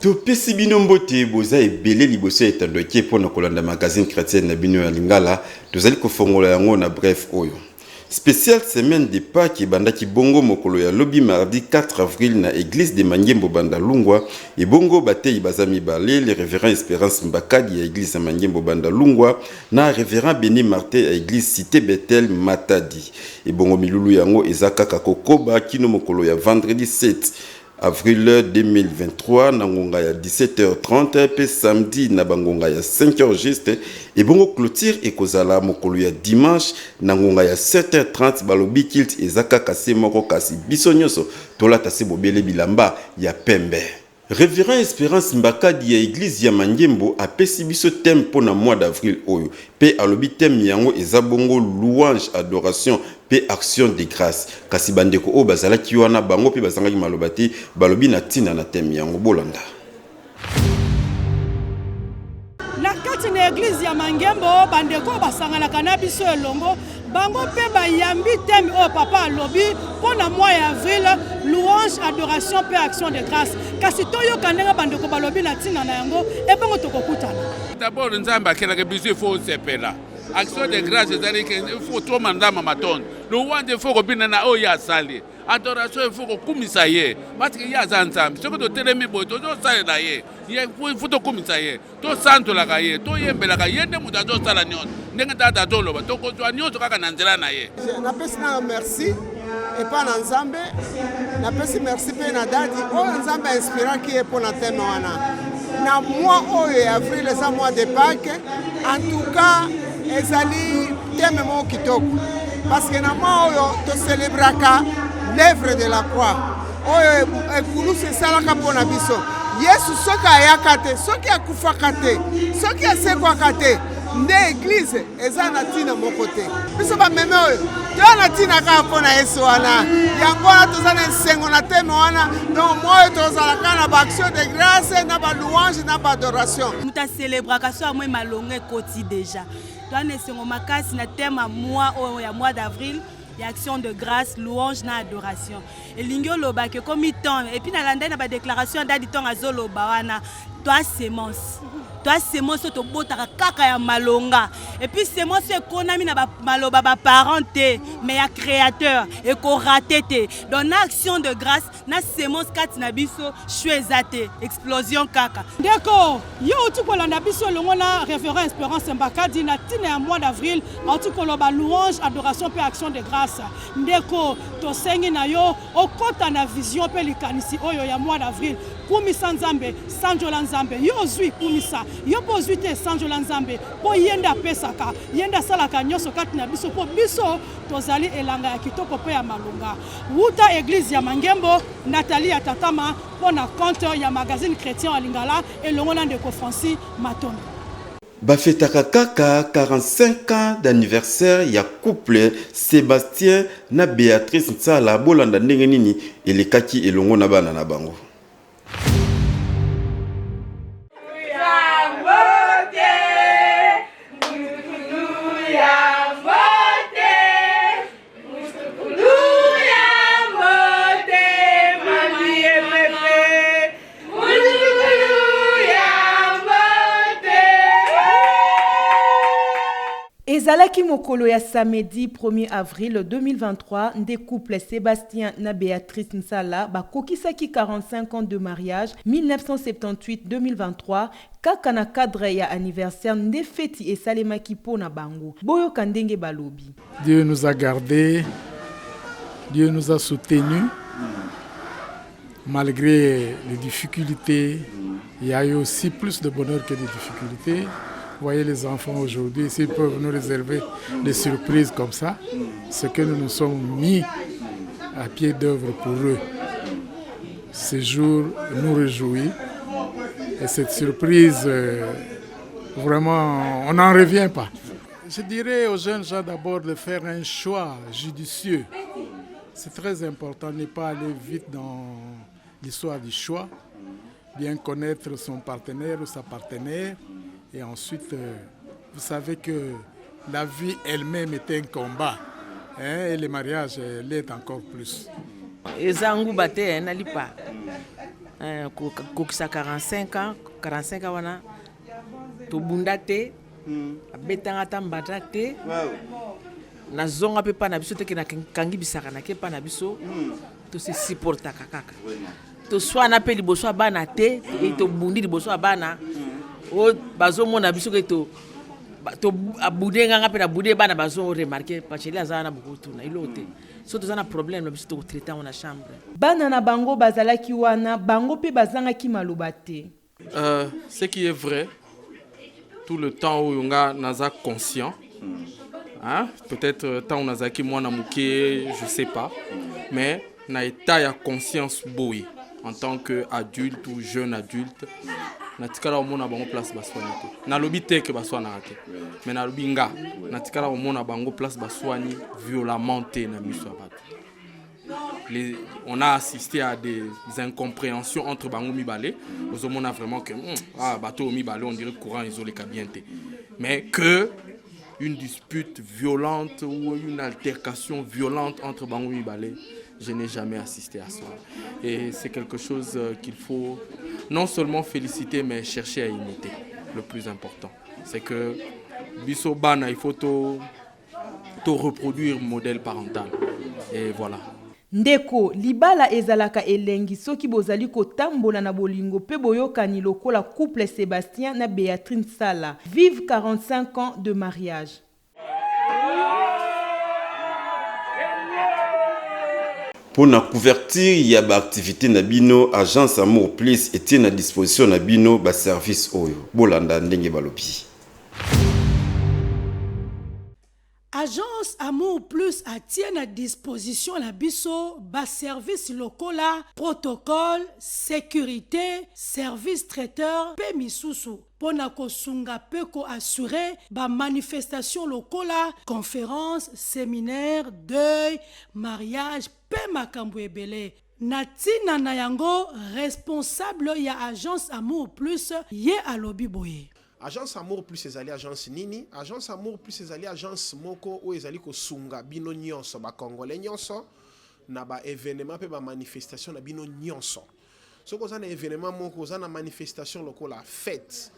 Topesi bino mbote, boza ebele liboso ya etando eke mpo na kolanda magazine chrétienne na bino ya Lingala. Tozali kofongola yango na bref oyo. Spéciale semaine de Pâques ebandaki bongo mokolo ya lobi mardi 4 avril na église de Mangembo Bandalungwa. Ebongo bateyi baza mibale, le révérend Espérance Mbakadi ya église ya Mangembo Bandalungwa na révérend Beni Martin ya église Cité Bethel Matadi. Ebongo milulu yango eza kaka kokoba kino mokolo ya vendredi 7 avril 2023 na ngonga ya 17h30 pe samedi na bangonga ya 5h juste. Ebongo clôture ekozala mokolo ya dimanche na ngonga ya 7h30. Balobi culte eza kaka se moko, kasi biso nyonso tolata se bobele bilamba ya pembe. Révérend Espérance Mbakadi ya église ya Mangembo apesi biso thème mpo na mois d'avril oyo, pe alobi thème yango eza bongo louange, adoration pe action de grâce. Kasi bandeko oyo bazalaki wana bango pe bazangaki maloba te, balobi na ntina na thème yango. Bolanda. Na kati na église ya Mangembo, bandeko basanganaka na biso elongo, bango mpe bayambi thème oyo papa alobi mpo na mois ya avril, louange, adoration mpe action de grâce. Kasi toyoka ndenge bandeko balobi na ntina na yango, ebongo tokokutana. D'abord Nzambe akelaka biso, il faut osepela. Action de grâce ezali ke il faut toma ndama matondo. Louange il faut kobina na oyo asali. Adoration il faut kokumisa ye parce que ye aza Nzambe. Soki totelemi boye tozosalela ye, ye il faut tokumisa ye, tosantolaka ye, toyembelaka ye, nde moto azosala nyonso. Ndenge tata azoloba, tokozwa nyonso kaka na nzela na ye. Napesi nano merci epa na Nzambe, napesi merci mpe na dadi oyo Nzambe ainspiraki ye mpo na thème wana na mois oyo ya avril, eza mois de Pâques. En tout cas ezali thème moko kitoko parce que na mois oyo tocélébraka l'œuvre de la croix oyo ekulusu esalaka mpo na biso. Yesu soki ayaka te, soki akufaka te, soki asekwaka te, nde église eza na ntina moko te. Biso bameme oyo toya na ntina kaka mpo na Yesu wana, yango wana toza na esengo na thème wana. Donc mois oyo tozala kaka na baaction de grâce, na balouange, na baadoration. Moto acélébraka so amoi malongo ekoti déjà. Toa na esengo makasi na thème ya mois oyo ya mois d'avril ya action de grâce, louange na adoration. Elingi oloba ke komi temps, et puis nalandai na badéclaration ya dadi ntongo azoloba wana, toa semence, toa semence oyo tobotaka kaka ya malonga. Et puis semence oyo ekonami na maloba baparent te, mais ya créateur, ekorater te. Donc na action de grâce na semence kati na biso, choix eza te, explosion kaka. Ndeko yo outi kolanda biso elongo na révérend Espérance Mbakadi na ntina ya mois d'avril, auti koloba louange, adoration mpe action de grâce. Ndeko, tosengi na yo okɔta na vision mpe likanisi oyo ya mois d'avril. Kumisa Nzambe, sanjola Nzambe. Yo ozwi, kumisa. Yo mpo ozwi te, sanjola Nzambe, mpo ye nde apesaka, ye nde asalaka nyonso kati na biso, mpo biso tozali elanga ya kitoko mpe ya malonga. Wuta église ya Mangembo, Nathalie ya Tatama mpo na compte ya magazine chrétien ya Lingala, elongo na ndeko Francis Matondo. Bafetaka kaka 45 ans d'anniversaire ya couple Sébastien na Béatrice Nsala. Bolanda ndenge nini elekaki elongo na bana na bango. Ezalaki mokolo ya samedi 1er avril 2023 nde couple Sébastien na Béatrice Nsala bakokisaki 45 ans de mariage 1978-2023. Kaka na cadre ya anniversaire nde feti esalemaki mpo na bango. Boyoka ndenge balobi. Dieu nous a gardés, Dieu nous a soutenus malgré les difficultés. Il y a eu aussi plus de bonheur que de difficultés. Vous voyez les enfants aujourd'hui, s'ils peuvent nous réserver des surprises comme ça, c'est que nous nous sommes mis à pied d'œuvre pour eux. Ce jour nous réjouit et cette surprise, vraiment, on n'en revient pas. Je dirais aux jeunes gens d'abord de faire un choix judicieux. C'est très important de ne pas aller vite dans l'histoire du choix, bien connaître son partenaire ou sa partenaire. Et ensuite, vous savez que la vie elle-même est un combat, hein, et le mariage l'est encore plus. Eza nguba te, na lipa. Eh, kokisa 45 ans, 45 ans wana tobunda te, abetanga ata mbata te. Nazonga mpe mpa na biso te ke nakangi bisaka, nake mpa na biso. Tose supportaka kaka, toswana mpe liboso ya bana te, tobundi liboso ya bana oyo bazomona biso ke to abude nganga mpe nabude bana, bazo remarquer pacheli aza wana, bokotuna eloko te. So toza na problème na biso, tokotraiter yango na chambre. Bana na bango bazalaki wana, bango mpe bazangaki maloba te. Ce qui est vrai, tout le temps oyo nga naza conscient, hein? Peut-être ntango nazalaki mwana moke, je sais pas, mais na état ya conscience boye en tant que adulte ou jeune adulte, natikala komona bango place baswani te. Nalobi te ke baswanaka te, mais nalobi nga natikala komona bango place baswani violemment te na miso ya bato. On a assisté à des incompréhensions entre bango mibale. Ozomona vraiment que ah, bato mibale, on dirait courant ezoleka bien te, mais que une dispute violente ou une altercation violente entre bango mibale, je n'ai jamais assisté à ça. Et c'est quelque chose qu'il faut non seulement féliciter, mais chercher à imiter. Le plus important, c'est que biso bana, il faut to reproduire modèle parental. Et voilà. Ndeko, libala ezalaka elengi soki bozali kotambola na bolingo mpe boyokani lokola couple Sébastien na Béatrice Sala. Vive 45 ans de mariage! Mpo na couverture ya baactivité na bino, agence Amour Plus etie na disposition na bino baservice oyo. Bolanda ndenge balobi. Agence Amour Plus atie na disposition na biso baservice lokola protocole, sécurité, service traiteur mpe misusu mpo na kosunga mpe koassurer bamanifestation lokola conférence, séminaire, deuil, mariage mpe makambo ebele. Na ntina na yango, responsable ya agence Amour Plus ye alobi boye. Agence Amour Plus ezali agence nini? Agence Amour Plus ezali agence moko oyo ezali kosunga bino nyonso, bacongolais nyonso, na baévénement mpe bamanifestation na bino nyonso. Soki oza na événement moko, oza na manifestation lokola fête,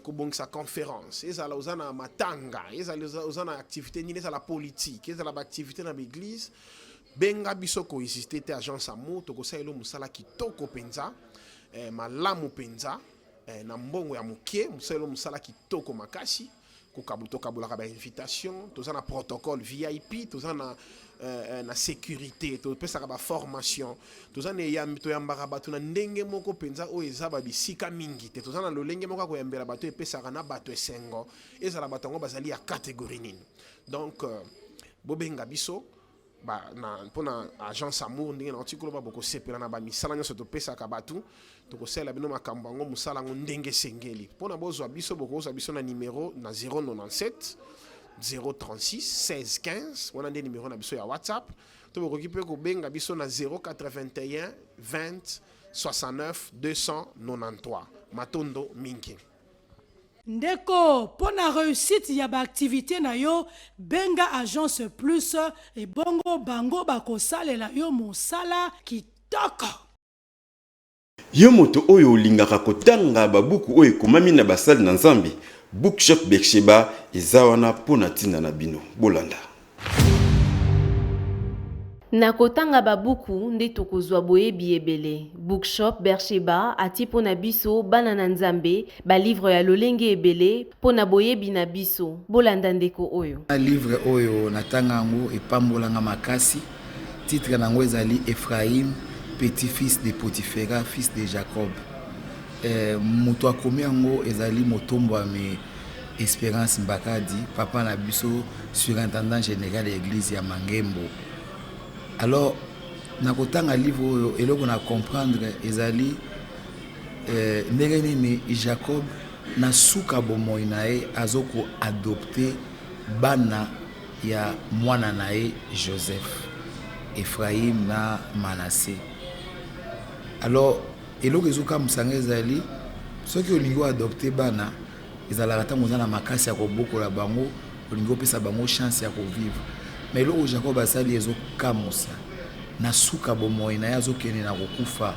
kobongisa conférence, ezala oza na matanga, ezala oza na activité nini, ezala politique, ezala baactivité na baéglise, benga biso, kohésiter te. Agence Amour, tokosalela mosala kitoko mpenza, malamu mpenza, na mbongo ya moke, mosalelo mosala kitoko makasi. Tokabolaka bainvitation, toza na protocole VIP, toza na sécurité, topesaka baformation, toza na eyambi, toyambaka bato na ndenge moko mpenza oyo eza babisika mingi te. Toza na lolenge moko ya koyambela bato epesaka na bato esengo, ezala bato yango bazali ya catégorie nini. Donc bobenga biso mpona agence Amour. Ndenge nauti koloba, bokosepela na bamisala nyonso topesaka bato. Tokosalela bino makambo yango, mosala yango ndenge esengeli. Mpona bozwa biso, bokozwa biso na numero na 097 036 16 15, wana nde numero na biso ya WhatsApp, to bokoki mpe kobenga biso na 081 20 69 293. Matondo mingi. Ndeko, mpo na réussite ya baactivité na yo, benga Agence Plus, ebongo bango bakosalela yo mosala kitoko. Yo moto oyo olingaka kotanga babuku oyo ekomami na basali na Nzambe, Bookshop Bercheba eza wana mpo na ntina na bino. Bolanda. Na kotanga babuku nde tokozwa boyebi ebele. Bookshop Bercheba atie mpo na biso bana na Nzambe balivre ya lolenge ebele mpo na boyebi na biso. Bolanda ndeko oyo. Livre oyo natanga yango, epambolanga makasi. Titre na yango ezali "Ephraïm, petit-fils de Potiphera, fils de Jacob". Moto akomi yango ezali motombwami Espérance Mbakadi, papa na biso, surintendant général ya église ya Mangembo. Alors na kotanga livre oyo, eloko na comprendre ezali ndenge nini Jacob na suka bomoi na ye azokoadopter bana ya mwana na ye Joseph, Ephraim na Manassé. Alors eloko ezokamwisanga ezali, soki olingi oadopter bana, ezalaka ntango oza na makasi ya kobokola bango, olingi opesa bango chance ya kovivre. Mais eloko Jacob asali ezokamwisa. Na suka bomoi na ye, azokende na kokufa.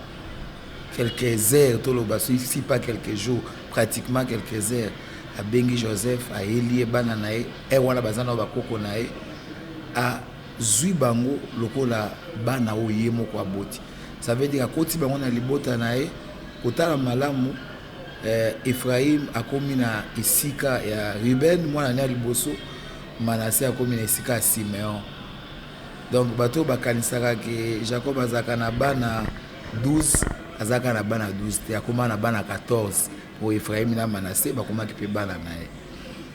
Quelques heures toloba si pas quelques jours, pratiquement quelques heures, abengi Joseph, ayeli ye bana na ye, heure wana baza nao bakoko na ye, azui bango lokola bana oyo ye moko aboti. Ça veut dire akoti bango na libota na ye, kotala malamu eh, Ephraim akomi na esika ya Ruben mwana na ye ya liboso, Manasse akomi na esika ya Simeon. Donc bato oyo bakanisaka ke Jacob azalaka na bana 12, azalaka na bana 12 te, akoma na bana 14 po Ephraim na Manasse bakomaki pe bana na ye.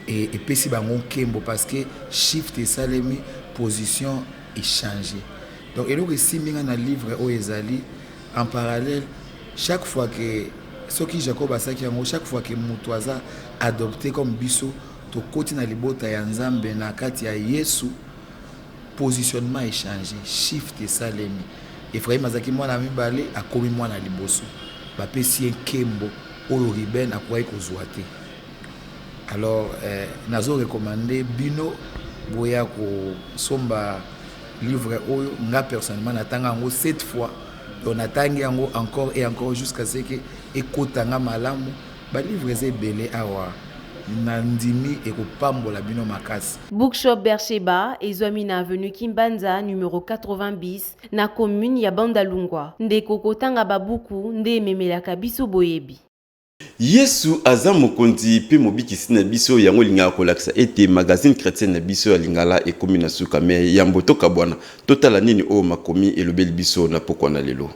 Et epesi bango nkembo parce que shift esalemi, position echanger. Donc eloko esimbi nga na livre oyo ezali en parallèle chaque fois que soki Jacob asalaki yango, chaque fois que mutu aza adopte comme biso tokoti na libota ya Nzambe na kati ya Yesu, Positionnement e changer, shift esalemi. Ephraim azalaki mwana ya mibale, akomi mwana ya liboso. Bapesi ye nkembo oyo Ruben akokaki kozua te. Alors eh, nazo recommander bino boya kosomba livre oyo. Nga personnellement natanga yango 7 fois, donc natangi yango encore et encore jusqu'à ce que ekota nga malamu. Ba livres eza ebele awa, na ndimi ekopambola bino makasi. Bookshop Bercheba ezwami na avenue Kimbanza numero 80 bis na commune ya Bandalungwa. Ndeko kotanga ba buku nde ememelaka biso boyebi. Yesu aza Mokonzi mpe Mobikisi na biso, yango elingaka kolakisa ete magazine chretienne na biso ya Lingala ekomi na suka. Mais yambo tokabwana, totala nini oyo makomi elobeli biso na pokwa na lelo.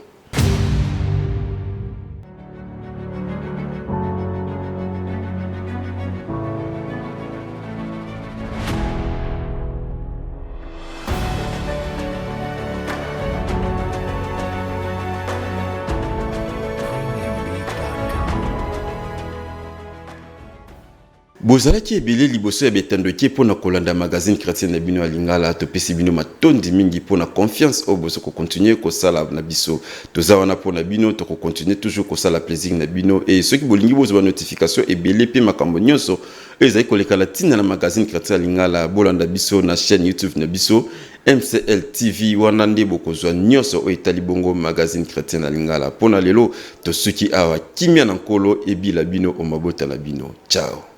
Bozalaki ebele liboso ya betando eke mpo na kolanda magazine chrétienne na bino ya Lingala. Topesi bino matondi mingi mpo na confiance oyo bozo ko continuer kosala na biso. Toza wana mpo na bino, toko continuer toujours kosala plaisir na bino. Et soki bolingi bozwa ba notification ebele mpe makambo nyonso oyo ezali koleka na ntina na magazine chrétien ya Lingala, bolanda biso na chaîne YouTube na biso MCL TV, wana nde bokozwa nyonso oyo etali bongo magazine chrétien na Lingala. Mpo na lelo tosuki awa. Kimia na Nkolo ebila bino o mabota na bino. Ciao.